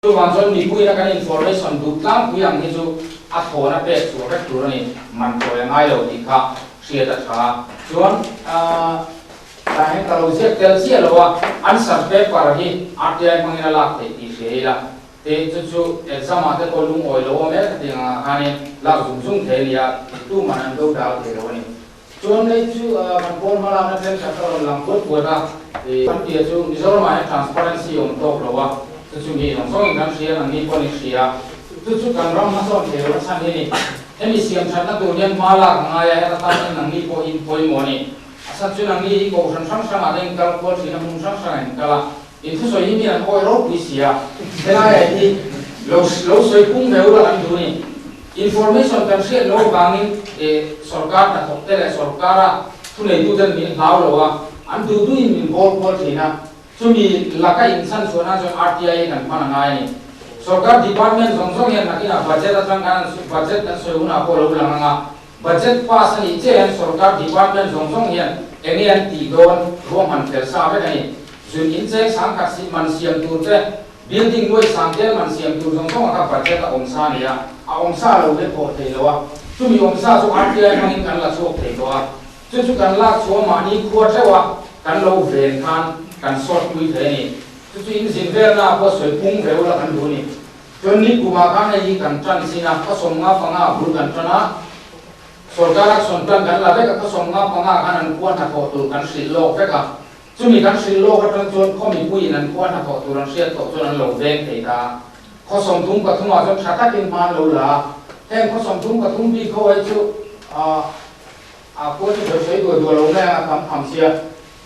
Chuvang chuan mipuina kan information duh tlangpui ang hi chu a thlawna pek chhuah vek tur a ni, man chawi a ngai lo tih kha hriat a tha. Chuan tah hian ka lo ziak tel chiah lo a, answer paper hi RTI hmangin a lak theih tih hria ila, te chu chu exam ah te pawh lungawi lo awm e khatiang angah khanin lak zung zung thei a ni a, tuman an do dal thei lo a ni. Chuan lei chu kan pawl hmalakna thenkhat a rawn lang buat buat a, kan tia chu Mizoramah hian transparency a awm tawk lo a, chu chu mi zawng zawngin kan hria, nangni pawhin i hria. Chu chu kan ram hmasawn thei lohna chhan hi a ni. Hemi siam thatna tur hian hma lak a ngai a, heta tan hian nangni pawh hi in pawimawh a ni. A chhan chu nangni hi kohhran hrang hrangah te in kal kual thin a, hmun hrang hrangah in kal a, in thusawi hi mi an awi ropui si a, helaiah hi lo lo sawi pung ve ula kan duh a ni. Information kan hriat loh avangin sorkar hnathawk te leh sorkara thuneituten min hlau lo a, an duh duhin min bawl kual thin a, chumi laka inchhan chhuah nan chuan RTI hi kan hman a ngai a ni. Sorkar department zawng zawng hian nakinah budget atang khan an budget kan sawi hunah pawh lo lang ang a, budget pass a nih chiah hian sorkar department zawng zawng hian eng nge an tih dawn ruahman fel sa vek a ni. Zun incheng sangkhat si man siam tur te Building nuai sang tel man siam tur zawng zawng a kha budget a awm sa a ni a, a awm sa lo hi thawh thei lo a, chumi awm sa chu RTI hmangin kan la chhuak thei tawh a, chu chu kan lak chhuah mahni khua theuh a kan lo ven khan kan sawt pui thei a ni. Chu chu in zin velna ah pawh sawi pung ve ula kan duh a ni. Chuan ni kumah khan hei hi kan tan chin a, khaw 55 a bul kan tan a, sorkar action plan kan la vek a, khaw 55 khan an khua hnathawh tur kan hrilh lawk vek a, Chumi kan hrilh lawk atang chuan khaw mipuiin an khua hnathawh tur an hriat tawh chuan an lo veng thei ta a. Khaw 33 ah chuan tha takin hma an lo la a. Heng khaw 33 bik ho hi chu a khua chu sawi sawi duah duah lo mai ang a tam tham sia.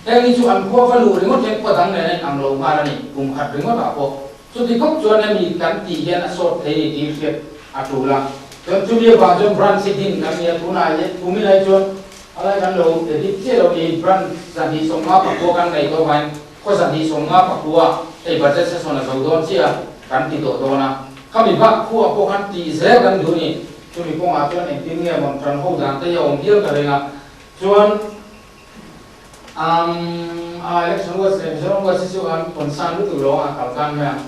Heng hi chu an khua va luh ringawt hian khua dang nen a in ang lo nghal a ni, kum khat ringawt ah pawh. Chuti khawp chuan hemi kan tih hian a sawt thei ni tih hriat a tul a. Chuan chumi avang chuan branch hi din kan ni a, tunah hian kumin ai chuan alai kan lo edit chiah lo ni, branch 259 kan nei tawh avangin khaw 259 hei budget session a zo dawn chiah a, kan ti tawh dawn a. Khami bak khuah pawh khan tih zel kan duh ni. Chumi kawngah chuan engtin nge mawn tan ho dan te hi a awm hial ka ring a. Chuan. Umm a election watch leh Mizoram watch hi chu an concern lutuk lo ang a kal kan mai ang.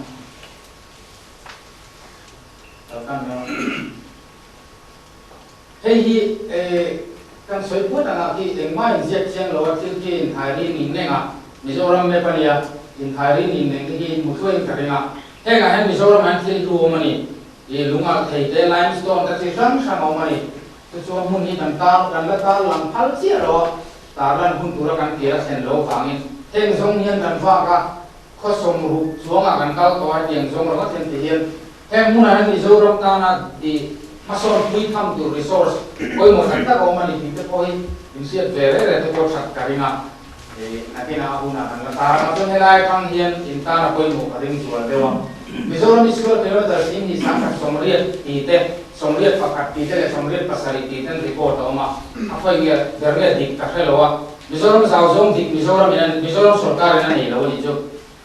Kal kan mai ang. Hei hi eh kan sawi puat ang ah khi engmah inziak chiang lo a thil khi inthai ri ning neng a Mizoram map a nia inthai ri ning neng te hi hmu thluai in ka ring a. Heng ah hian Mizoram ah hian thil hlu awm a ni. Ih lungalh thei te limestone te chi hrang hrang a awm a ni. Tichuan hmun hi kan tar kan la tar lang phal chiah lo a, tar lan hun tura kan tir a thlen lo vangin heng zawng hian kan vak a, khaw 60 chuangah kan kal tawh a hetiang zawng rawng a thlen ti hian heng hmunah hian Mizoram tana i hmasawn pui tham tur resource pawimawh tak tak a awm a ni tih te pawh hi in hriat ve reng reng te pawh that ka ring a, nakinah a hunah kan la tar ang a, chuan helai atang hian in tan a pawimawh ka ring zual deuh a. Mizoram Square Kilometre 10,180 tih te, 81 tih te leh 87 tih ten record a awm a, a khawi nge ber nge dik ka hre lo a, Mizoram zau zawng dik Mizoram in a Mizoram sorkar in a nei lo a nih chu.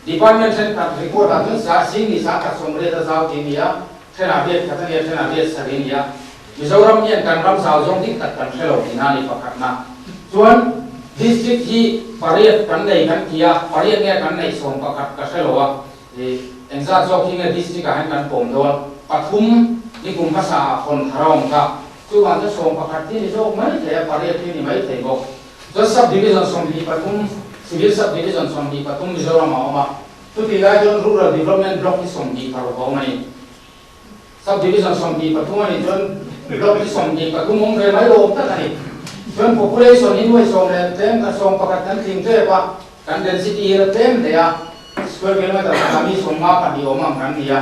Department thenkhat record ah chuan sa 10,180 a zau tih a ni a, thenah riat khat a ni a, thenah riat sarih a ni a. Mizoram hian kan ram zau zawng dik tak kan hre lo tihna a ni pakhatna. Chuan district hi pariat kan nei kan ti a, pariat nge kan neih 11 ka hre lo a. Engzat zawk hi nge district ah hian kan pawm dawn? Pathum ni kum hmasa ah hawn thar a awm kha. Chuvang chuan 11 hi ni zawk mai thei a, pariat hi ni mai thei bawk. Chuan sub division 23, civil sub division 23 Mizoram ah a awm a. Chutih lai chuan rural development block hi 26 a awm a ni. Sub division 23 a nih chuan block hi 23 awm ve mai awm tak a ni. Chuan population hi nuai sawm leh tlem 11 kan tling tep a, kan density hi la tlem hle a, square kilometre khatah mi 54 awm ang kan ni a.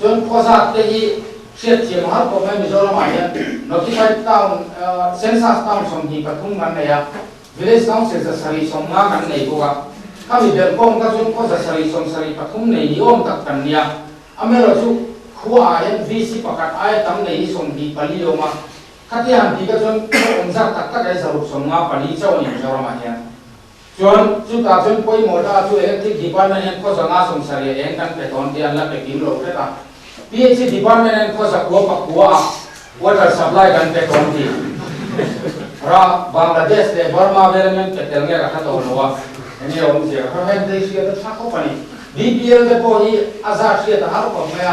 Chuan khaw zat te hi hriatthiam a har khawp mai Mizoram ah hian notified town census town 23 kan nei a, village council 750 kan nei bawk a. Khami belhkhawm kha chuan khaw 773 nei ni awm tak kan nia. Amaherawhchu, khua ah hian VC pakhat aia tam nei hi 24 a awm a, khatia han tih kha chuan khaw awm zat tak tak ai 154 chauh a ni Mizoram ah hian. Chuan, chutah chuan pawimawh ta chu Electric Department hian khaw 170 eng kan pe tawn tih an la pe kim lo hret a. PHE Department hian khaw 909 ah water supply kan pe tawn tih ra Bangladesh leh Burma vel an pe tel nge ka hre tawh lo a, enge awmzia ka hre heng te hi hriat a tha khawp a ni. BPL te pawh hi a zat hriat a har khawp mai a,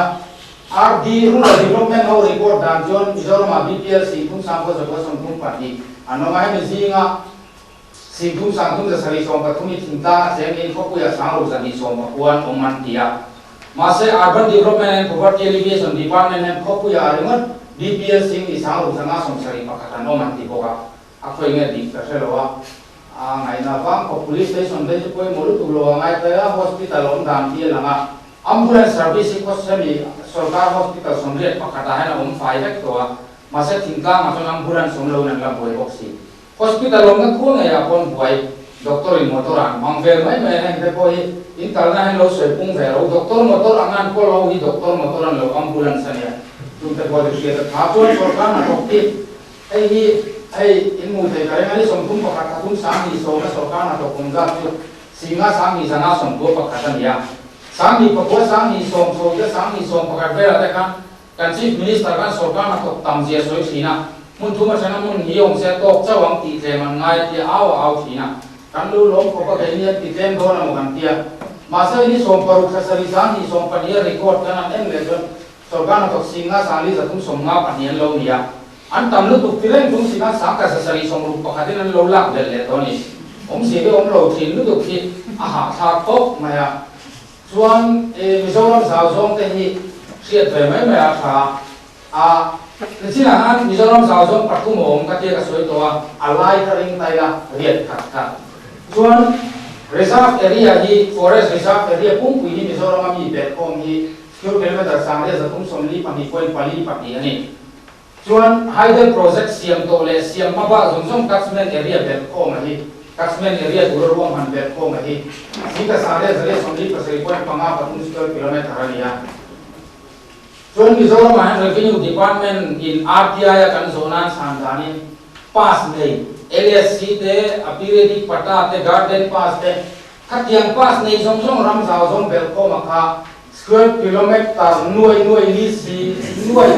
RD, Rural Development ho report dan chuan Mizoramah BPL 34,232 an awm a, hemi zinga 33,713 hi thingtlang a cheng in khawpuia 62,110 an awm an ti a. Mahse Urban Development and Poverty Alleviation Department hian khawpuia ringawt BPL 25,71 an awm an ti bawk a. A khawi nge dik ka hre lo a, a ngaihna vang khawp Police Station te chu pawimawh lutuk lo a ngai phei a, Hospital awm dan hi a lang a, Ambulance Service hi khawsemi Sorkar Hospital 81 ah hian a awm fai vek tawh a, mahse thingtlang ah chuan Ambulance awm loin an la buai bawk si. Hospital awmna khua ngei ah pawn buai, Doctor in motor ah an hmang vel mai mai a, heng te pawh hi in kalna hian lo sawi pung ve ro, Doctor motor anga an kawl ho hi Doctor motor an lo Ambulance a nia, chung te pawh chu hriat a tha chuan Sorkar hnathawk hi Hei hi hei in hmuh theih ka ring a ni, 31 thla thum 2010 a sorkar hnathawk kum zat chu 50 20 50 pakhat a ni a. 29 20 chho te 20 11 velah te khan kan Chief Minister khan sorkar hnathawk tam zia sawi thin a, hmun thum atanga hmun hi awm se tawk chauh ang tih tlem an ngai a tia au a au thin a. Kan lu lawm khawp a keini an ti tlem dawn emaw kan tia. Mahse ni 60 thla sarih 20 20 a record kan han en leh chuan Sorkar hnathawk 50 352 an lo ni a, an tam lutuk ti reng chung si khan 1761 in an lo lak belh leh tawh a ni. Awmzia hi awm lo thin lutuk hi a hahthlak khawp mai a. Chuan Mizoram zau zawng te hi hriat ve mai mai a tha a. Nichinah khan Mizoram zau zawng pathum a awm ka tia ka sawi tawh a, a lai ka ring tai la riat khat khat. Chuan Reserve area hi Forest Reserve area pumpui hi Mizorama mi belhkhawm hi Square kilometer 332.42 a ni. Chuan Hydel Project siam tawh leh siam hmabah zawng zawng catchment area belhkhawm a hi, catchment area tura ruahman belhkhawm a hi, Zika 137.53 square kilometer a ni a. Chuan Mizoramah hian Revenue Department in RTI a kan zawh nan chhan danin pass nei LSC te, a periodic patta te, garden pass te, Khatiang pass nei zawng zawng ram zau zawng belhkhawm a kha square kilometer nuai nuai ni si nuai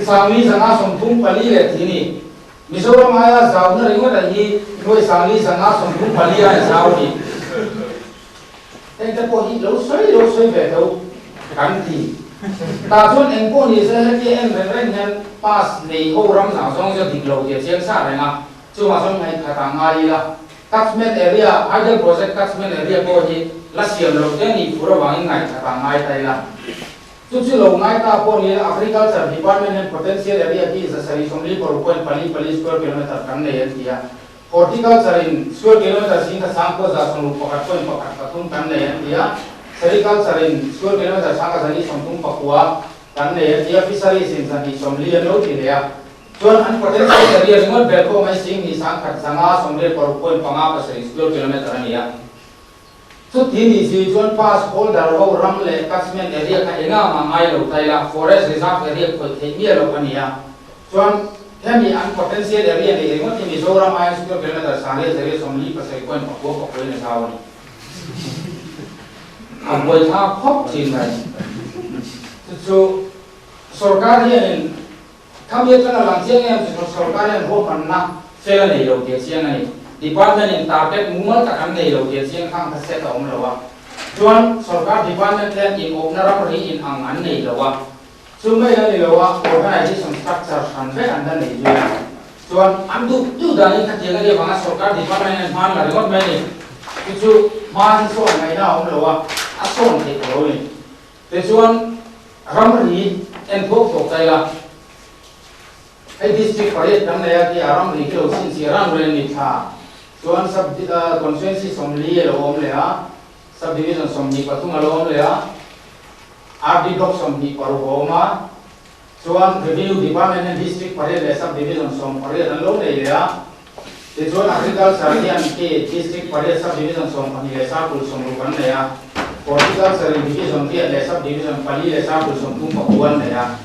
4534 leh thi ni. Mizoram aia zauna ringawt a hi nuai 4534 aia zau a ni. Heng te pawh hi lo sawi lo sawi ve tho kan ti. Tah chuan eng pawh ni se hetia en reng reng hian pass nei ho ram zau zawng chu a dik lo tih a chiang sa reng a, chungah chuan ngaihkhat ah ngai ila. Catchment area, Hydel Project catchment area pawh hi la siam loh te nih fur avangin ngaihthlat ah ngai ta ila. Chu chu lo ngai ta pawh ni ila Agriculture Department hian potential area hi 746.44 square kilometer kan nei an ti a. Horticulture in square kilometer singkhat sangkua 61.13 kan nei an ti a. Sericulture in square kilometer 439 kan nei an ti a. Fisheries in 240 an lo ti leh a. Chuan an potential area ringawt ber pawh mai 21,156.57 square kilometer a ni a. Chuti ni si chuan pass holder ho ram leh catchment area kha engah mah ngai lo ta ila, forest reserve area khawih theih miah loh a ni a. Chuan hemi an potential area neih ringawt hi Mizoram aiin square kilometer 147.9 in a zau a ni. A buaithlak khawp thin mai. Chu chu sorkar hianin Khami atanga lang chiang em chu sorkar hian ruahmanna fel a nei lo tih a chiang a ni. Department in target mumal tak an nei lo tih a chiang khang kha set a awm lo a. Chuan sorkar department te hian inawpna ramri in ang an nei lo a. Chu mai la ni lo a, organization structure hran vek an la nei zui a. Chuan an duh duh danin khatiang a nih avanga sorkar department hian hma an la ringawt mai a ni. Chu chu hma hi sawn ngaihna a awm lo a, a sawn theih tawh lo a ni. Tichuan, ramri en thuak thuak ta ila, hei district pariat kan nei a tia ramri hi lo chhinchhiah ran reng ni thla chuan sub constituency 40 a lo awm leh a, sub division 23 a lo awm leh a, RD block 26 a awm a, chuan revenue department hian district pariat leh sub division 18 an lo nei leh a, tichuan agriculture hian khi district pariat sub division 12 leh circle 60 an nei a, horticulture in division riat leh sub division pali leh circle 39 an nei a,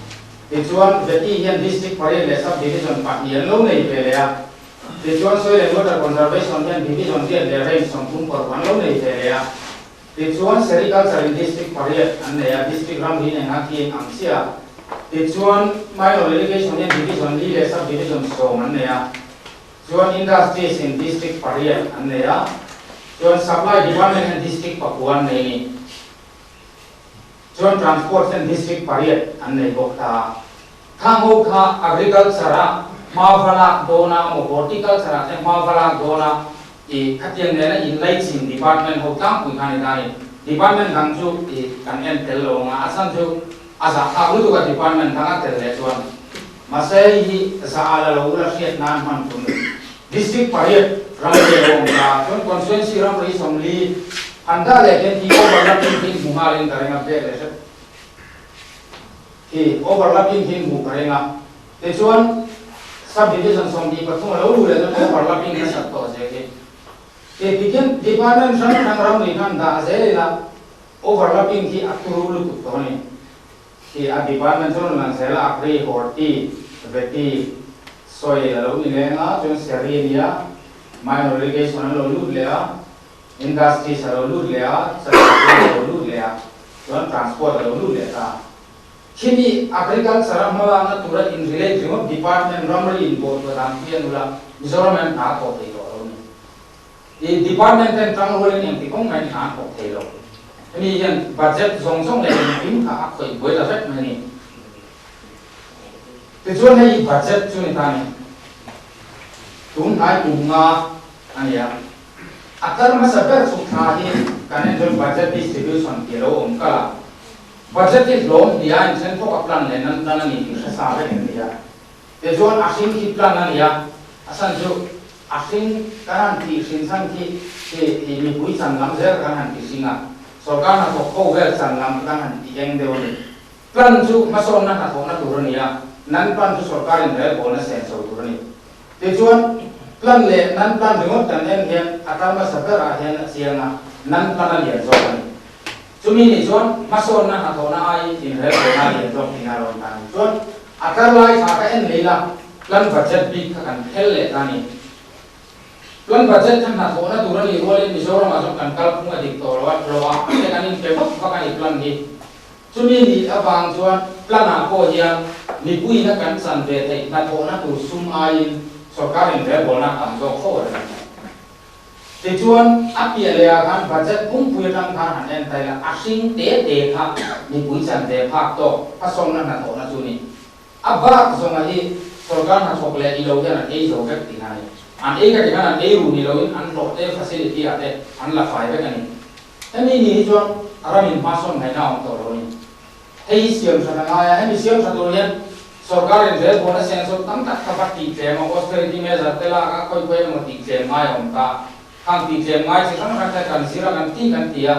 tichuan vety hian district pariat leh sub division pahnih an lo nei ve leh a, tichuan soil and water conservation hian division riat leh range 36 an lo nei ve leh a. Tichuan Sericulture in District pariat an nei a, District ramri nen khan khi ang chiah. Tichuan Minor Irrigation hian Division li leh Sub Division 10 an nei a. Chuan Industries in District pariat an nei a. Chuan Supply Department hian District pakua an nei a ni. Chuan Transport ten District pariat an nei bawk ta. Khang ho kha Agriculture ah hma va lak dawn a emaw Horticulture ah te hma va lak dawn a i khatiang nena inlaichin Department ho tlangpui kha a ni ta a ni. Department dang chu i kan en tel lo ang a, a chhan chu a zahthlak lutuk a Department dang a tel leh chuan. Mahse hei hi zah a la lo ula hriat nan hman tum ni. District pariat ram ve lo awm ta chuan Constituency ramri 40 han dah leh hian hi overlapping hi hmu nghalin ka ring a vek leh hrep. Hi overlapping hi hmuh ka ring a, tichuan Sub-Division 23 a lo luh leh chuan overlapping nasat tawh zel hi. Ti tihian Department hrang hrang ramri khan dah zel ila overlapping hi a turu lutuk tawh a ni. Hi a Department chuan rawn lang zel a, Agri, Horti, Veti, Soil a lo ni leng a, chuan Seri a nia, Minor Irrigation an lo lut leh a, Industries a lo lut leh a, Chatuan a lo lut leh a, chuan Transport a lo lut leh ta. Khimi Agriculture a hmalakna tura in relate ringawt Department ramri in bawhtuah dan khi a nula, Mizoram hian hna a thawh thei tawh lo a ni. I Department ten tangrualin engti kawng maiin hna an thawk thei lo. Hemi hian budget zawng zawng leh engkim kha a khawih buai ta vek mai a ni. Tichuan hei i budget chu ni ta ni. Tun hnai kum nga a ni a. A kal hmasa ber chhuk thla hi kan en chuan budget distribution tih a lo awm kal a. Budget hi hlawm hnih a inthen thawk a plan leh nan plan a ni tih hre sa vek em ni a. Tichuan a hring khi plan a ni a, a chhan chu a hring kan han tih hrin chhan khi hi mipui chan lam zel kan han ti hring a, sorkar hnathawk ho vel chan lam kan han ti eng deuh a ni. Plan chu hmasawnna hnathawhna tur a ni a, nan plan chu sorkarin relbawlna sen chho tur a ni. Tichuan, plan leh nan plan ringawt kan en hian a kal hmasa berah hian a chiang a, nan plan a lian zawk a ni. Chumi nih chuan hmasawnna hnathawhna aiin inrelbawlna a lian zawk tih a rawn ta a ni. Chuan, a kal lai thla ka en lei la, plan budget bik kha kan phel leh ta a ni. Plan budget kha hnathawhna tur a nih rualin Mizoramah chuan kan kalphung a dik tawh lo a, hlawhah te kan inpe vak vak a ni plan hi. Chumi nih avang chuan plan-ah pawh hian mipuiina kan chan ve theih hnathawhna tur sum aiin sorkar inrelbawlna a tam zawk fo a reng a ni. Tichuan, a piah lehah khan budget pumpuia tang khan han en ta ila, a hring te te kha mipui chan ve phak tawk hmasawmna hnathawhna chu ni. A bak zawnga hi sorkar hnathawk leh ilo hian an ei zo vek tih a ni. An ei ka ti khan an ei ru ni loin an hlawh te facility ah te an la fai vek a ni. Hemi ni hi chuan ramin hmasawn ngaihna a awm tawh lo a ni. Hei hi siam that a ngai a, hemi siam that tur hian sorkarin relbawlna sensor tam tak kha va tih tlem a, austerity measure te lak a, khawi khawi emaw tih tlem ngai a awm ta. Khang tih tlem ngai chi hrang hrang te kan zir a, kan ti kan ti a,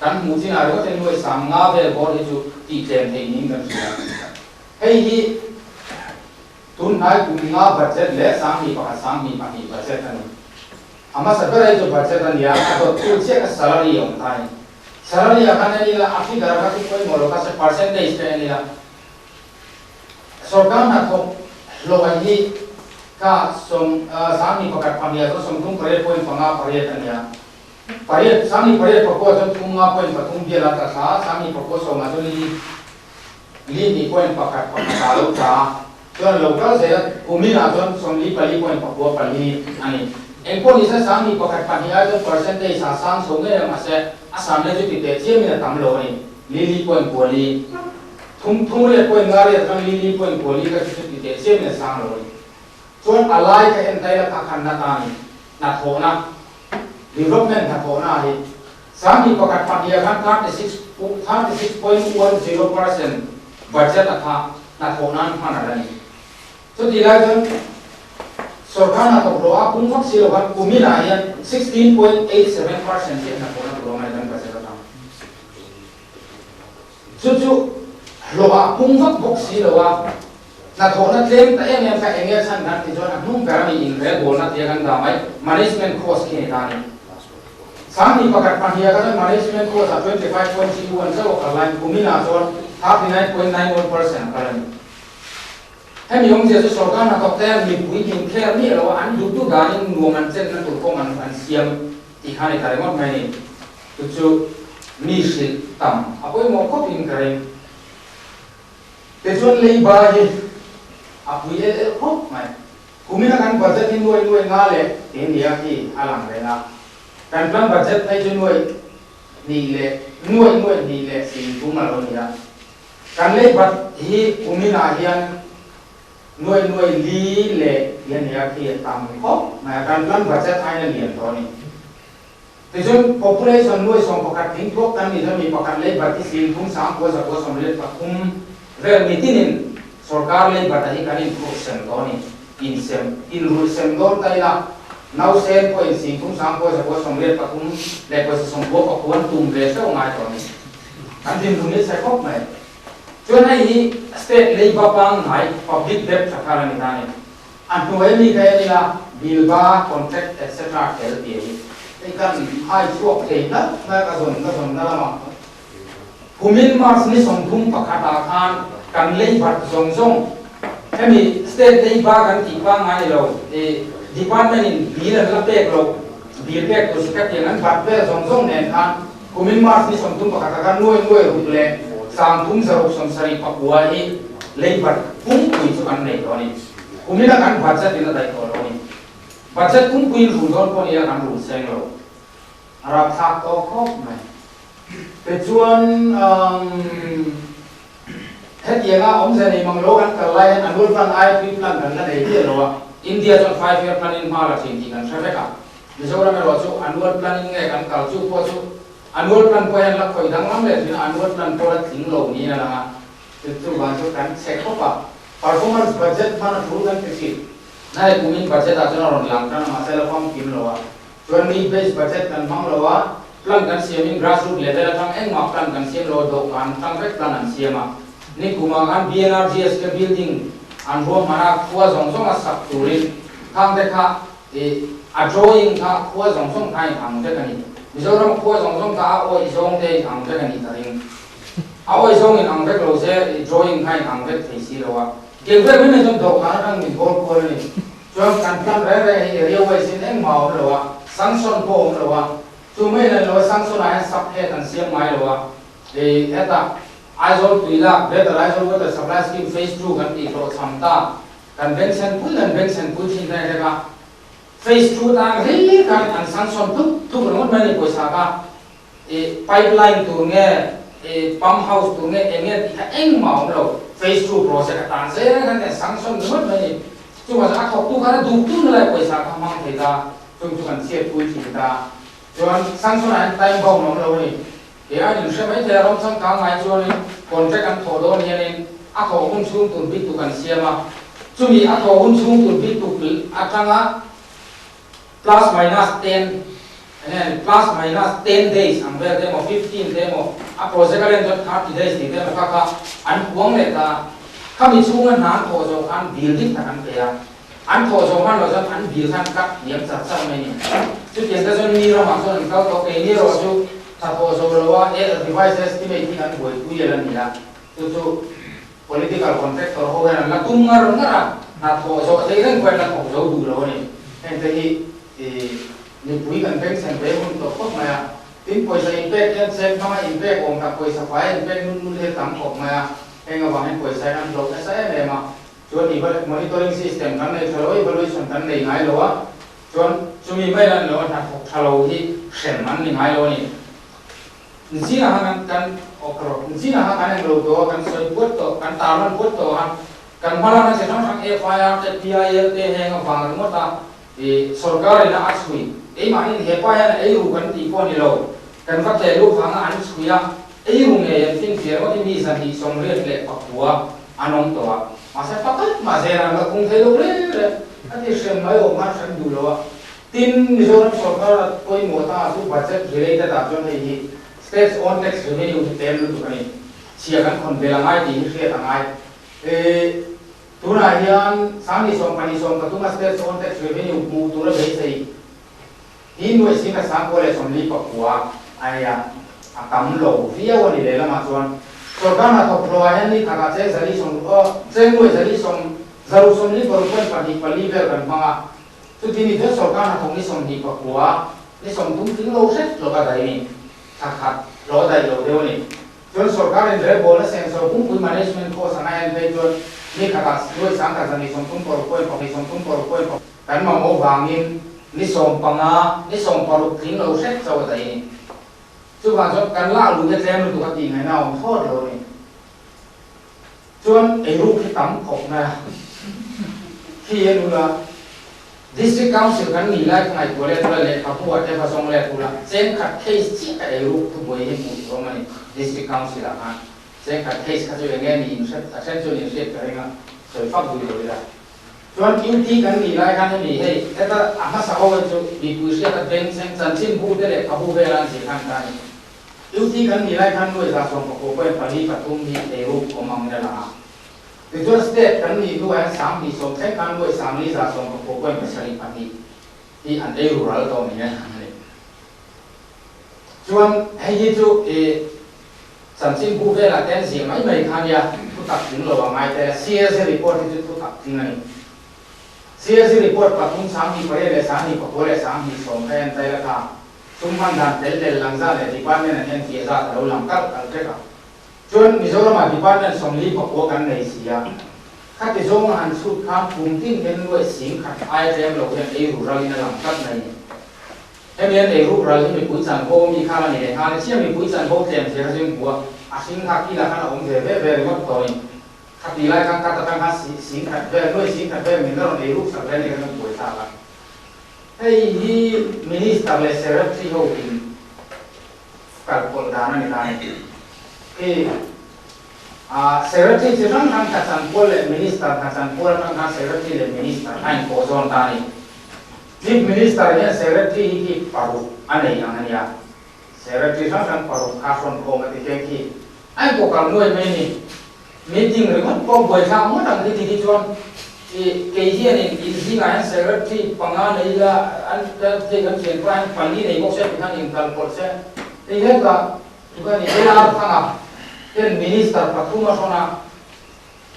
kan hmuh chinah ringawt hian nuai 50 vel bawr hi chu tih tlem theih niin kan hria. Hei hi tun hnai kum nga budget leh 21 22 budget a ni. A hmasa ber hi chu budget a nia, a dawttu chiah kha salary a awm kha a ni. Salary ah khan en ila, a figure kha chu pawimawh lo kha se percentage te en ila, sorkar hnathawk hlawh hi kha sawm 21 pahnih ah chuan 38 point panga pariat a nia. Pariat, 28 pakua chuan thum nga point pathum bial a tla thla a, 32 sawm ah chuan li li hnih point pakhat pakhat ah a lo tla a. Chuan lo kal zel a, kumin ah chuan 44 point pakua pali a ni. Engpawh ni se 21 pahnih ai chuan percentage ah sang chho ngei a mahse a san na chu ti teh chiam in a tam lo a ni. Li li point kua li thum thum riat point nga riat atang li li point kua li kha chu chu ti teh chiam in a sang lo a ni. Chuan a lai kha en taila kha khan na ta a ni. Hnathawhna, development hnathawhna hi 21 pahnih ah khan 36 36.10% budget a kha hnathawh nan hman a la ni. Chutih lai chuan sorkar hnathawk hlawh a pung vak si lo khan kumin ah hian 16.87% chiah hnathawhna tur a awm a ni kan budget atang. Chu chu hlawh a pung vak bawk si lo a, hnathawhna tlem ta em em kha eng nge chhan kan tih chuan a hnung ber a mi inrelbawlna tia kan dah mai management cost khi a ni ta a ni. 21 pahnih ah kha chuan management cost ah 25.31 zauh a kal laiin kumin ah chuan 39.91% a kal a ni. Hemi awmzia chu sorkar hnathawk te mipui inkhel miah lo a an duh duh danin nuam an chenna tur kawng an an siam tih kha a ni ta ringawt mai a ni. Chu chu mi hrilh tam a pawimawh khawp in ka ring. Tichuan leiba hi a pui el el khawp mai. Kumina kan budget hi nuai nuai nga leh tih nia khi a lang reng a. Kan plan budget phei chu nuai. hnih leh nuaih nuaih hnih leh 30 a lo ni a. Kan leibat hi kuminah hian nuaih nuaih li leh tih a ni a, khi a tam khawp mai a, kan plan budget aiin a lian tawh a ni. Tichuan population nuaih 11 tling thuak kan nih chuan mi pakhat leibat hi 30 9 983 vel mitinin sorkar leibat a hi kan inphurh sem tawh a ni. Insem, inrulh sem dawn ta ila, nausen pawhin 30 9 983 leh pawisa 99 an tum ve hreuh ngai tawh a ni. Kan dinhmun hi chhe khawp mai. Chuan hei hi state leiba pangngai public debt tha thar a ni ta a ni. A hnuai mi kha en ila bilba, contract etc tel tih hi hei kan hai chhuak thei hlauh mai a ka zawn ka zawn na lamah kumin March ni 31 ah khan kan leibat zawng zawng hemi state leiba kan tih pangngai ni lo i department in bill an la pek loh bill pek tur si kha tiang an bat vel zawng zawng nen khan Kumin March ni 31 ah khan nuai nuai ruk leh 3779 hi leibat pumpuii chu kan nei tawh a ni. Kumina kan budget in a daih tawh lo a ni. Budget pumpuiin rul dawn pawh nia kan rul seng lo. A rapthlak tawh khawp mai. Tichuan hetianga awmze nei mang lo kan kal lai hian annual plan aia tui plan kan la nei miah lo a. India chuan five year plan in hma la thin tih kan hre vek a. Mizoram erawh chu annual plan in nge kan kal chu pawh chu annual plan pawh hian la khawih danglam leh thin a, annual plan pawh la tling lo niin a lang a, chu chuvang chu kan chhe khawp a, performance budget hman a tul kan ti thin. Na hei kumin budget ah chuan a rawn lang tan a mahse la famkim lo a, chuan need based budget kan hmang lo a, plan kan siamin grassroot level atang engmah plan kan siam lo a, dawhkan atang vek plan an siam a, nikum ah khan BNRGS te building an ruahman a, khua zawng zawng a sak turin khang te kha I a drawing kha khua zawng zawng kha in ang vek a ni. Mizoram khua zawng zawng kha a awih zawng te in ang vek a ni ka ring. A awih zawng in ang vek lo se i drawing kha in ang vek thei si lo a. Keu vek mai mai chuan dawhkan atang min bawl kual a ni. Chuan kan plan reng reng hi area wise in engmah a awm lo a, sanction pawh a awm lo a. Chu mai lan lo a sanction ah hian sub head an siam ngai lo a. I hetah Aizawl tui lak Greater Aizawl Water Supply Scheme Phase II kan tih hlawhchham ta. Kan bengchhen pui kan bengchhen pui thin reng reng a, phase II tan hlir khan an sanction tluk tluk ringawt mai a ni pawisa kha i pipeline tur nge i pump house tur nge eng nge tih kha engmah a awm lo, phase II project a tan zel khan an sanction ringawt mai a ni. Chuvang chuan a thawktu khan a duh tun lai pawisa kha hmang thei ta, chung chu kan chhiat pui thin ta. Chuan sanction ah hian time bound a awm lo a ni. He a inhre mai thei a, ram changkang ngai chuanin contract an thawh dawn hianin a thawh hun chhung tur bik tuk an siam a, chumi a thawh hun chhung tur bik tuk atanga plus minus ten enge plus minus 10 days ang vel te emaw 15 te emaw a project a len chuan 30 days tih te emaw kha kha an puang leh ta a, khami chhunga hna an thawh zawh khan bill dik tak an pe a. An thawh zawh hman loh chuan an bill khan cut hniam char char mai a ni. Chutiang te chuan mi ramah chuan an kal tawh, keini erawh chu tha thawh zawh lo a, e revised estimate hi kan buaipui el a ni a, chu chu political contractor ho hian an la tum ngar ngar a, hna thawh zawh theih reng pawhin la thawk zo duh lo a ni. Heng te hi mipui kan bengchhen ve hun tawh khawp mai a, tin pawisa inpek hian check hmanga inpek awm tak pawisa fai inpek nul nul hi a tam khawp mai a, heng avang hian pawisa hi an hlawh nasa em em a. Chuan monitoring system kan nei tha lo, evaluation kan nei ngai lo a, chuan chumi mai lan lo a hnathawk tha lo hi hrem an ni ngai lo a ni. Nzingah khan kan kan awk rawh, nzingah khan kan englo tawh a, kan sawi puat tawh, kan tarlan puat tawh a, kan hmalakna chi hrang hrang FIR te, PIL te heng avang ringawt a i sorkar in a a chhui. Keimahni hepa hian a eiru kan tih pawh a ni lo, kan va tleh luh vanga an chhui a, eiru ngei an finfiah ringawt hi mi 289 an awm tawh a, mahse pakhat mah zel an la khung thei lo reng reng a ti hrem mai awm khan hrem duh lo a. Tin, Mizoram sorkar a pawimawh ta chu budget related ah chuan hei hi state's own tax revenue hi tlem lutuk a ni. Chhia kan khawn vel a ngai tih hi hriat a ngai. Tunah hian 20 20 13 a state's own tax revenue hmuh tur a beisei hi nuai singa 949 a nia, a tam lo viau a ni lehlamah chuan sorkar hnathawk hlawhah hian ni khatah cheng zali sawm cheng nuai zali sawm zaruk sawmli paruk point pahnih pali vel kan hmang a, chuti ni chuan sorkar hnathawk ni 29 ni 30 tling lo hret hlawk a daih a ni, thla khat hlawh a daih lo deuh a ni. Chuan sorkar in rebawlna sensor pumpui management cost anga en phei chuan ni khatah nuai sangkhat 230 paruk point pahnih 30 paruk point pakhat kan mamawh vangin ni 15 ni 16 tling lo hret chauh a daih a ni. Chuvang chuan kan lak luh te tlem lutuk a tih ngaihna a awm thlawt lo a ni. Chuan eiruk hi tam khawp mai a, khi a nula District Council kan nih lai ka ngaihtuah let ula lehkhabu ah te va zawng let ula chengkhat case chiah ka eiruk thubuai hi hmuh tur awm a ni District Council ah khan chengkhat case kha chu eng nge ni in hre a then chuan in hriat ka ring a sawi fak duh lo ila. Chuan QT kan nih lai khan hemi hei heta a hmasa ho hi chu mipui hriat a bengchheng chanchinbu te lehkhabu vel an zir khan ta a ni. UT kan nih lai khan nuai 14 point pali pathum hi eiruk awm ang ila lang a. Tichuan state kan nih hnuah hian 2010 thleng khan nuai 4119 point pasarih pahnih hi an eiru ral tawh ni a ni. Chuan hei hi chu i chanchinbu velah te an ziah mai mai kha nia thu tak tling lo a ngai tel a. CSA report hi chu thu tak tling a ni. CSA report pathum 28 leh 29 leh 20 kha en ta ila kha. Sum hman dan tel lel lang zat leh department an en fiah zat a lo lang kalh kalh vek a. Chuan Mizoramah department 49 kan nei si a, khati zawnga han chhut khan kum tin hian nuaih 10,000 aia tlem lo hian ei ru ralin a lang tlat mai ni. Hemi an ei ruk ral hi mipui chanvo mi khan a ni leh nghal a, chiah mipui chanvo tlem zia kha chu in hmu a, a hring kha kila khan a awm ve ve ve ringawt tawh a ni. Khati lai khan kat atang khan 10,000 vel, nuaih 10,000 vel min la rawn ei ruk sak ve a ni kha chuan buaithlak a. Hei hi Minister leh Secretary ho in kalpawlh dan a ni ta a ni. Khi ah Secretary chi hrang hrang hna chanpual leh Minister hna chanpual atang khan Secretary leh Minister a inpawh zawn ta a ni. Chief Minister hian Secretary hi khi paruk a nei ang a nia. Secretary hrang hrang paruk kha hrawn khawm a ti khian khi a inpawh kal nuai mai a ni. Meeting ringawt pawh buaithlak ngawt ang khi ti hi chuan i kei hianin in zingah hian secretary panga nei ila an thei kan thianpa hian pali nei bawk se ti khan inkal pawlh se hei hetah chu ka ni LR Thanga ten minister pathum a hrawn a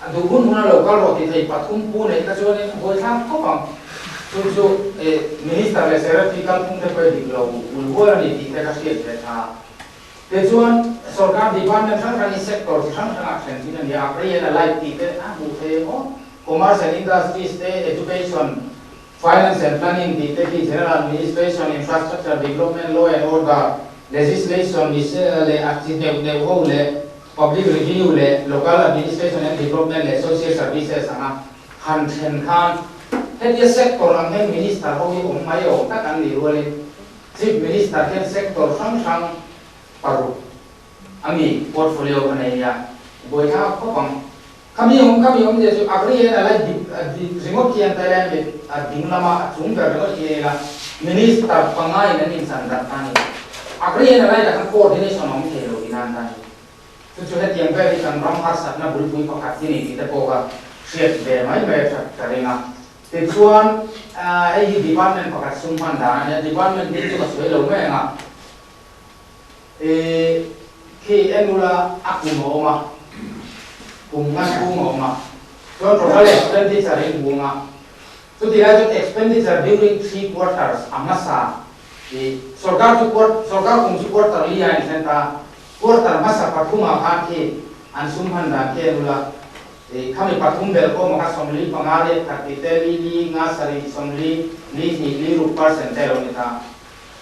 a duh hun hun a lo kal rawh ti thei pathum pu neih kha chuanin a buaithlak khawp ang chu chu i minister leh secretary kalphung te pawh i dik lo ul hual a ni tih te ka hriat ve tha. Tichuan, sorkar department hrang hrangin sector chi hrang hrangah thlen thin a ni a, Agri and Allied tih te a hmuh thei emaw, Commerce and Industries te, Education, Finance and Planning tih te khi General Administration, Infrastructure Development, Law and Order, Legislation ni se leh a chi neuh neuh ho leh Public Review leh Local Administration and Development leh Social Services anga han thlen khan hetia sector ang hian Minister ho hi awm mai awm tak an nih rualin Chief Minister hian sector hrang hrang paruk a mi portfolio kha nei nia, buaithlak khawp ang. Khami awm khami awm zia chu Agri hian a la dik ringawt khi an Thailand leh a ding lama a chung ber ringawt khi a ila Minister panga in an inchan darh ta a ni. Agri hian a lai tak khan coordination a awm thei lo tihna an ta a ni. Chu chu hetiang vel hi kan ram harsatna bulpui pakhat hi ni tih te pawh kha hriat ve mai mai a that ka ring a. Tichuan, hei hi department pakhat sum hman dan a nia, department bik chu ka sawi lo mai ang a, i khi en ula a kum a awm a, kum nga chhung a awm a, chuan total expenditure in hmu ang a, chuti lai chuan expenditure during three quarters a hmasa i sorkar chu sorkar kum chu quarter li a inthlen ta a, quarter hmasa pathumah khan khi an sum hman dan khi en ula. I khami pathum bel kawm a kha 45 riat khat tih te li li nga sarih 40 li hnih li ruk percent te lo ni ta.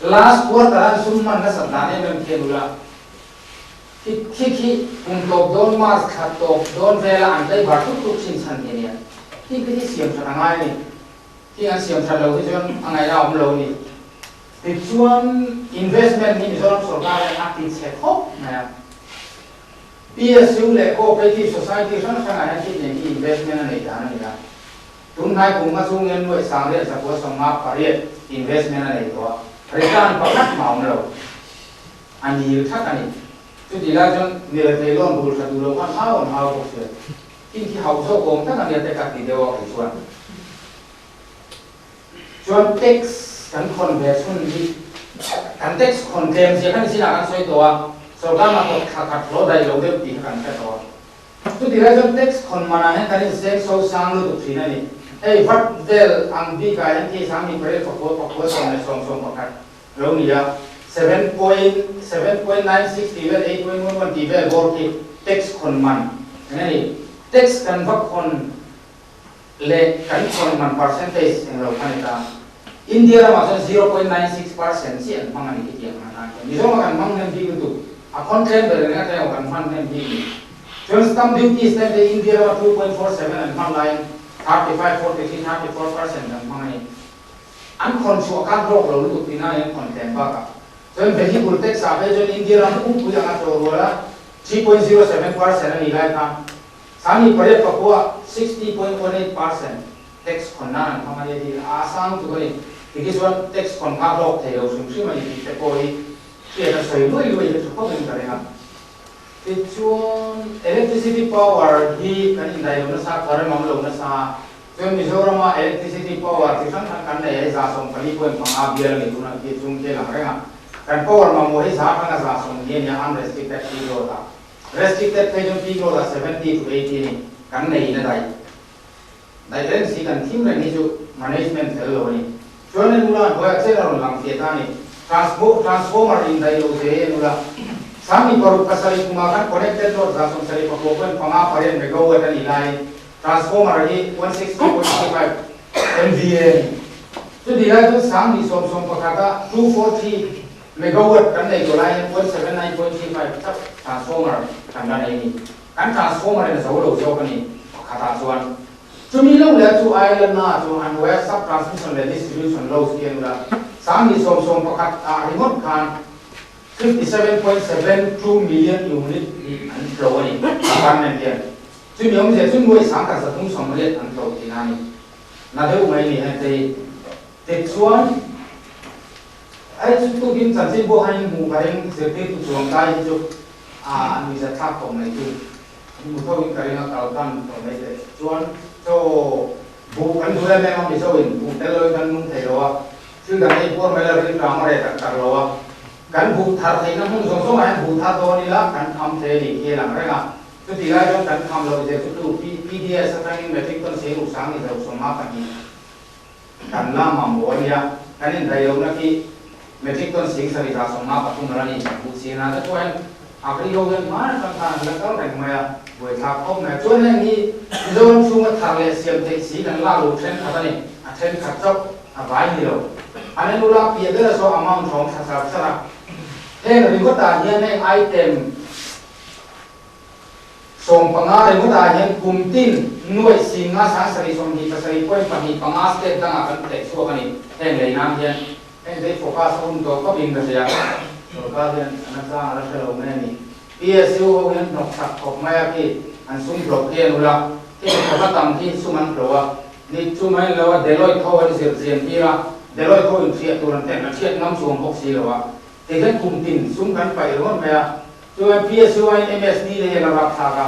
Last quarter an sum hman nasat dan em em khian ula khi khi khi kum tawp dawn March thla tawp dawn vela an tlei bar tuk tuk thin chhan hi ania. Khi khi hi siam that a ngai a ni. Khi an siam that lo hi chuan a ngaihna a awm lo a ni. Tichuan investment hi Mizoram sorkar hian a ti chhe khawp mai a. PSU leh Cooperative Society hrang hrangah hian thil nen hi investment a nei dan a ni a. Tun hnai kum nga chungin nuaih sang riat zakua 58 investment a nei tawh a, return pakhat mah a awm lo. A nil thak a ni. Chuti lai chuan mirethei loan bul tha duh lo khan hau an hau bawk sia. Thil khi hauh zawk awm tak a nia te ka ti deuh a kei chuan. Chuan tax kan khawn ve chhun hi kan tax khawn tlem zia kha nichinah kan sawi tawh a, sorkar hna thawk thla khat hlawh daih lo deuh tih kha kan hre tawh a. Chuti lai chuan tax khawn manah hian kan inseng so sang lutuk thin a ni. Hei vat vel ang bikah hian khi sang mi pariat pakua pakua sawm leh sawm sawm pakhat lo ni a, 7.7.96 tih vel 8.11 tih vel bawr khi tax khawn man eng a ni. Tax kan va khawn leh kan khawn man percentage eng lo kha ni ta. India ramah chuan 0.96% chiah an hmang a ni khitiang ang atan chuan. Mizoramah kan hmang hnem bik lutuk, a khawn tlem ber reng atang erawh kan hman hnem bik ni. Chuan stamp duty stamp te India rama 2.47 an hman laiin 35, 43, 34% an hmang a ni. An khawn chhuah khan hlawk lo lutuk tihna an khawn tlem bakah chuan vehicle tax ah phei chuan India ram pumpui anga chaw ruala 3.07% a nih lai khan Sangni pariat pakua 60.18% tax khawn nan an hmang a ni a ti a, a sang tuk a ni. Tikhi chuan tax khawn kha hlawk thei lo hrim hrim a ni tih te pawh hi hriat a sawi luai luai hi tha khawp in ka ring a. Tichuan electricity power hi kan indaih lo nasa, current awm lo nasa a, chuan Mizorama electricity power chi hrang hrang kan nei a hi 145.5 bial a ni tunah khi chung khi a lang reng a. Kan power mamawh hi za atanga 120 a nia unrestricted free load ah. Restricted phei chuan peak load ah 70 to 80 a ni. Kan nei in a daih. Daih reng si kan thim reng hi chu management fel lo a ni. Chuan en ula hnuaiah chen a rawn lang fiah ta a ni. Transformer in daih lo ze en ula. Sangni paruk pasarih kumah khan connected load 76.5 pariat megawatt a nih laiin transformer hi 160.35 MVA a ni. Chutih lai chuan sangni sawmsawm pakhata 243 megawatt kan nei tawh laiin 179.35 chauh transformer kan la nei a ni. Kan transformer in a zo lo zawk a ni pakhatah chuan. Chumi lo leh chu Ireland na chu an hnuaia sub transmission leh distribution loads khi an ula 70,011 ah ringawt khan 57.72 million unit hi an tlo a ni department hian. Chumi awmzia chu nuai 1,380 an tlo tihna a ni. Na deuh mai ni heng te hi. Tichuan hei chu tukin chanchinbu khan in hmuh ka ring zirtirtu chuang kai hi chu a nuihzat thlak tawh mai chu. Hmu tho in ka ring a kal tan tawh mai teh chuan chaw buh kan duh em em a Mizo in buh tel lo in kan nung thei lo a thil dang ei puar mai la ring tang a reh tak tak lo a kan buh thar theihna hmun zawng zawng ah hian buh thar dawn ila kan kham thei a ni khi a lang reng a chutih lai chuan kan kham loh zia chu tu PDS atangin metric ton sei ruk sang ni zo 52 kan la mamawh a nia kan indaih lohna khi Metric ton 7153 a la ni kan hmuh chin a, chuan Agri ho hian hmai atang khan an la kal reng mai a, buaithlak khawp mai a. Chuan heng hi Mizoram chhunga thar leh siam theih si kan lak loh thenkhat a ni, a thenkhat chauh a vai ni lo. An en ula piah ber a saw amount hrawng thla sar sar a. Heng ringawtah hian heng item 15 ringawtah hian kum tin nuaih singa sang sarih sawmhnih pasarih point pahnih panga state dangah kan teh chhuak a ni. Heng lei nan hian heng te hi focus a hun tawh khawp in ka hria. Sorkar hian a nachang a la hre lo mai a ni. PSU ho hian hnawk chak khawp mai a khi an sum hlawh khi an ul a, khi khawp a tam khi sum an hlawh a. Ni chu mai lo a Deloitte ho an zir chian tir a, Deloitte ho in hriat tur an ten a hriat ngam chuang bawk si lo a. Tihian kum tin sum kan paih ringawt mai a. Chuan PSU in MSD te hian a rap thlak a,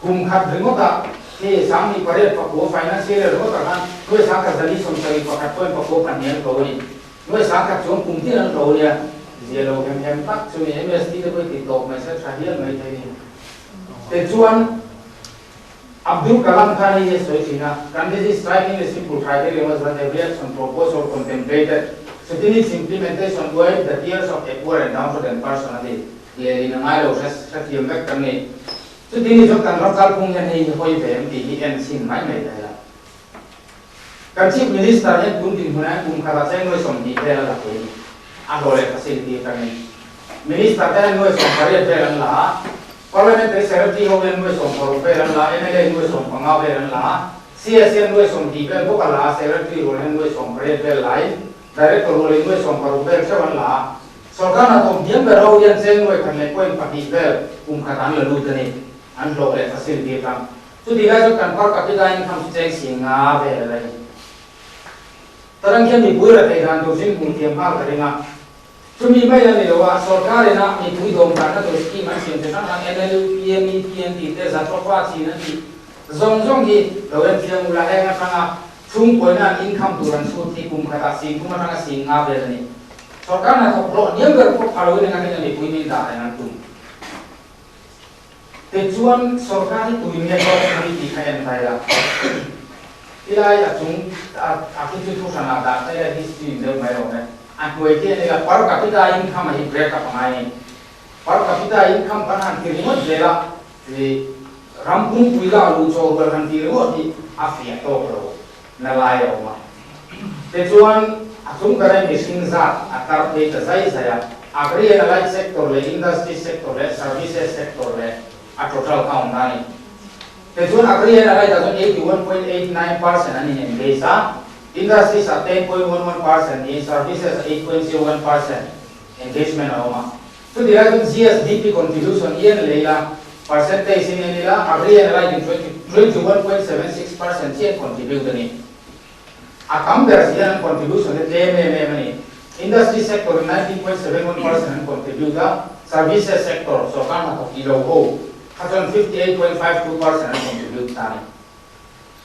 kum khat ringawtah khi 18 pakua financial year ringawtah khan nuai sangkhat zali sawmsarih pakhat point pakua pahnih an hlo a ni. Nuai sangkhat chuan kum tin an hlo a nia. Zia lo hem hem tak chu ni MSD te pawh i ti tawp mai se tha hial mai thei ni. Tichuan Abdul Kalam khan hei hi a sawi thin a, Gandhiji striking a simple criteria was that every action proposed or contemplated should in its implementation wipe the tears of a poor and downtrodden person a ti. Lehlin a ngai lo hre hrethiam vek kan ni. Chuti ni chuan kan ram kalphung hian hei hi hawi ve em tih hi en chhin mai mai ta ila. Kan Chief Minister hian tun dinhmunah hian kum khatah cheng nuai 20 vel a la thei a ni. A hlawh leh facility atangin Minister te hian nuai 18 vel an la a, Parliamentary Secretary ho hian nuai 16 vel an la a, mla nuai 15 vel an la a, CS hian nuai 20 vel bawk a la a, Secretary rual hian nuai 18 vel lain Director rualin nuai 16 vel theuh an la a. Sorkar hnathawk hniam ber ho hian cheng nuai khat leh point pahnih vel kum khat an la lut a ni, an hlawh leh facility atang. Chutih lai chuan kan per capita income chu cheng si nga vel a la ni. Tarang khian mipui ra theih dan tur chu in hmuh thiam nghal ka ring a. Chumi mai la ni lo a, sorkar ina mipui dawm danna tur scheme an siam chi hrang hrang NLUP, MEP an tih te, Zatropa chin an tih zawng zawng hi lo en thiam ula heng atanga chhungkuaina an income tur an chhut hi kum khatah 10,000 atanga 5,000 vel a ni. Sorkar hnathawk hlawh hniam ber pawh pha loin enga tinge mipui min dah reng an tum. Tichuan sorkar hi tuin nge hlawk pui tih kha en tai la. Tilai a chung a khi chu thu hranah dah ta ila history in deuh mai awm e. A hnuai khi a ni la per capita income a hi break up a ngai ni. Per capita income kan han ti ringawt zel a, ram pumpuii lak luh chaw rual han ti ringawt hi a fiah tawk lo na lai a awm a. Tichuan. a chung ber in mihring zat a tar phei ta zai zai a, Agri and Allied Sector leh Industry Sector leh Services Sector leh a total kha awm ta a ni. Tichuan Agri and Allied ah chuan 81.89% an in engage a, Industries ah 10.11% niin Services ah 8.01% engagement a awm a. Chuti lai chuan GSDP contribution hi an lei la, percentage in en ila, Agri and Allied in 21.76% chiah an contribute a ni. A tam ber si hian an contribution hi tlem em em a ni. Industry sector in 19.71% an contribute a, services sector, sorkar hnathawk tih lo ho, kha chuan 58.52% an contribute ta a ni.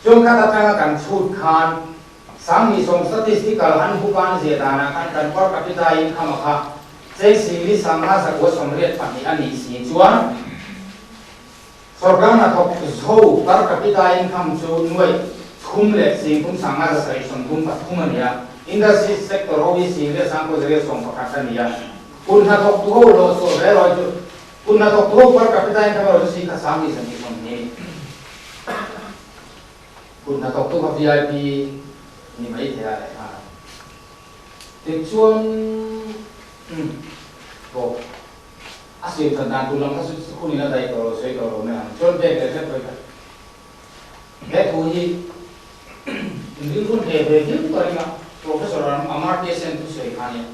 Chuan khat atanga kan chhut khan 2010 statistical an book a an ziah danah khan kan per capita income a kha cheng singli 5,982 a nih si chuan Sorkar hnathawk zo per capita income chu nuaih thum leh sing thum 5773 a ni a, industry sector ho hi sing leh 9,111 a ni a, kun hnathawk tu ho hlawh chhuah ve erawh chu kun hnathawk tu ho per capita income erawh chu sing khat 22 20 a ni. Kun hnathawk tu kha VIP ni mai thei a leh nghal a. Tichuan umm aw. A siam that dan tur lam kha chu hun in a daih tawh lo, sawi tawh lo mai ang. Chuan bag leh hrep pawh hi he thu hi in rilru hneh ve viau ka ring a, Professor Amartya Sen thusawi kha ania.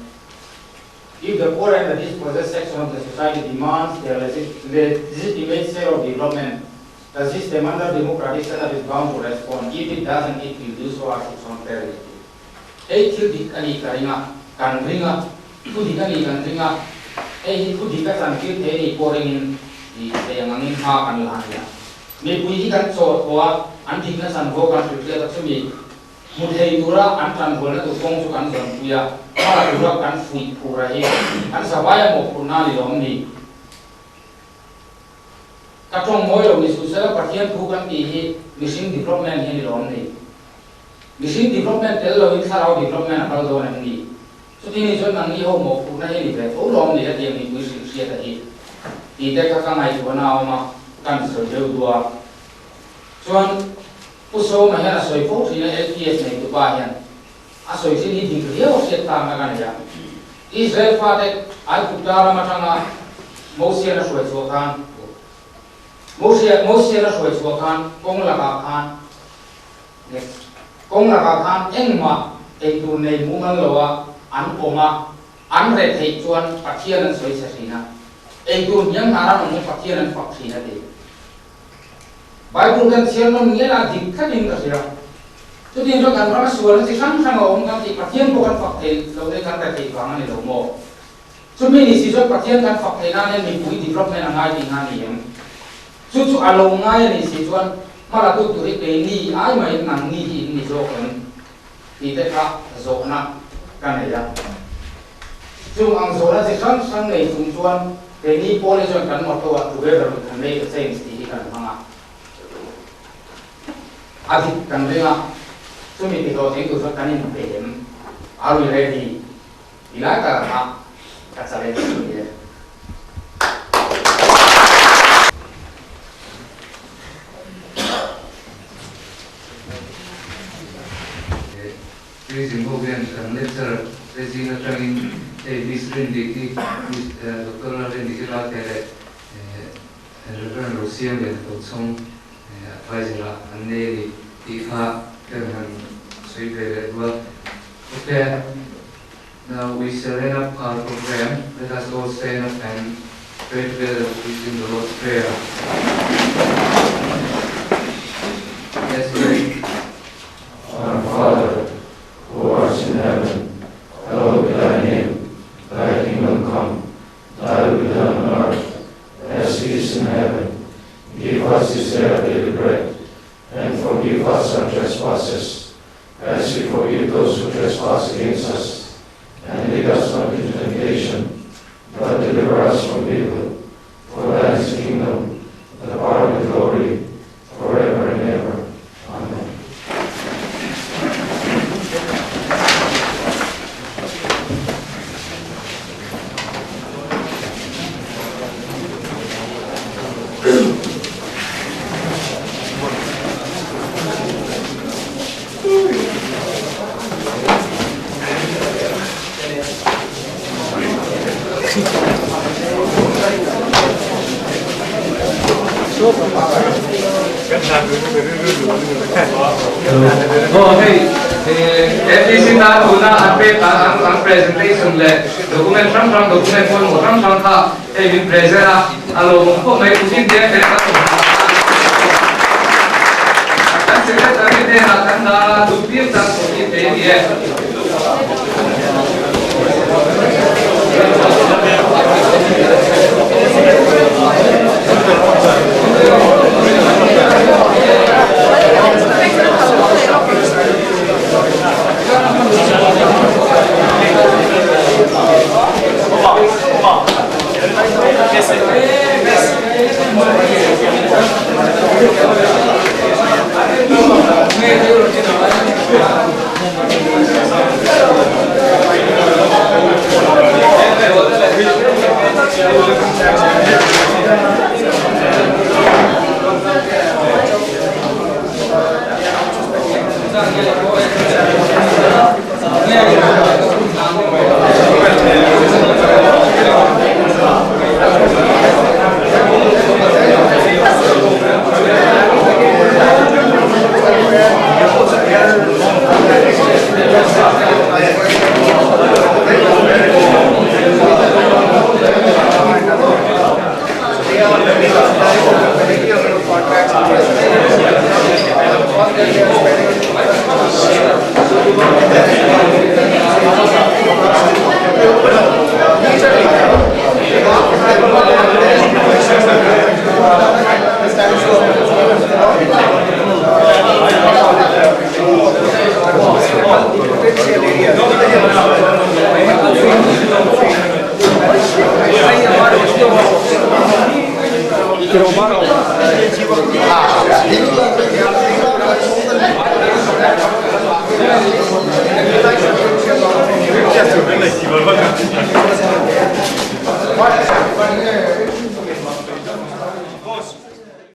If the poor and the dispossessed section of the society demands their legitimate share of development, the system under democratic setup is bound to respond. If it doesn't, it will do so at its own peril. Hei thil dik a nih ka ring a, kan ring a, thu dik a nih kan ring a, hei hi thu dik a chantir thei a nih pawh ringin tih thei ang angin hma kan la a ni a. Mipui hi kan chawh thaw a, an dikna chanvo kan hrilhriat a, chumi hmu thei tura an tanhualna tur kawng chu kan zawnpui a, hmala tura kan fuih phur a hi kan zavai a mawhphurhna a ni lawm ni? Ka tawng mawi lo ni suh sela Pathian thu kan tih hi mihring development hi a ni lawm ni? Mihring development tel loin thlarau development a kal dawn em ni? Chuti ni chuan nangni ho mawhphurhna hi ni ve tho lawm ni hetiang mipui hrilh hriat a hi tih te kha ka ngaihtuahna a awm a, kan sawi deuh duh a. Chuan Pu Sawma hian a sawi fo thin a LPS nei tupa hian a sawi thin hi dik riau a hriat tang na ka nei a. Israel fate Aigupta ram atanga Mosian a hruai chhuah khan Mosian a hruai chhuah khan kawng lakah khan Next. Kawng lakah khan engmah eitur nei mumal loa an awm a, an reh theih chuan Pathian an sawi chhe thin a. Eitur hniam hnar an awm hi Pathian an fak thin a ti. Bible kan chhiar nawm ngial a, dik tlatin ka hria. Chutiang chuan kan rama sualna chi hrang hrang a awm kan tih Pathian pawh kan fak thei lo te kan reh theih vang a ni lo maw? Chumi ni si chuan Pathian kan fak theih nan hian mipui development a ngai tih nga ni em? Chu chu a lo ngai a nih si chuan hma la tu tur hi keini ai maiin nangni hi in ni zawk em tih te kha zawhna ka nei a. Chung ang zawhna chi hrang hrang nei chung chuan keini pawl hi chuan kan motto ah Together we can make a change tih hi kan hmang a. A dik kan ring a, chumi ti hlawhtling tur chuan kan inpe em? Are we ready? Ti lai tak ah ka challenge chu ni e. Tourism ho hian kan lecturer te zing atangin hei Miss Rindiki, Miss Doctor Lalrindiki Ralte leh Reverend Rosiam leh Hnathawhchhung adviser ah an nei a ni tih kha kan han sawi ve leh duh a. Okay, now we shall end up our program. Let us all stand up and pray together using the Lord's Prayer. Let's pray. Our Father, who art in heaven, hallowed be thy name. Thy kingdom come, thy will be done on earth, as it is in heaven. Give us this day our daily bread, and forgive us our trespasses, as we forgive those who trespass against us. And lead us not into temptation, but deliver us from evil. For thine is the kingdom, the power, and the glory, forever and ever. Amen. Aw hei FPC tan tuna an pek an an presentation leh document hrang hrang document pawimawh hrang hrang kha hei min present a, a lawmawm khawp mai kumin te kan kan secretary hnenah kan dah a duh piang tan copy pe a ni e.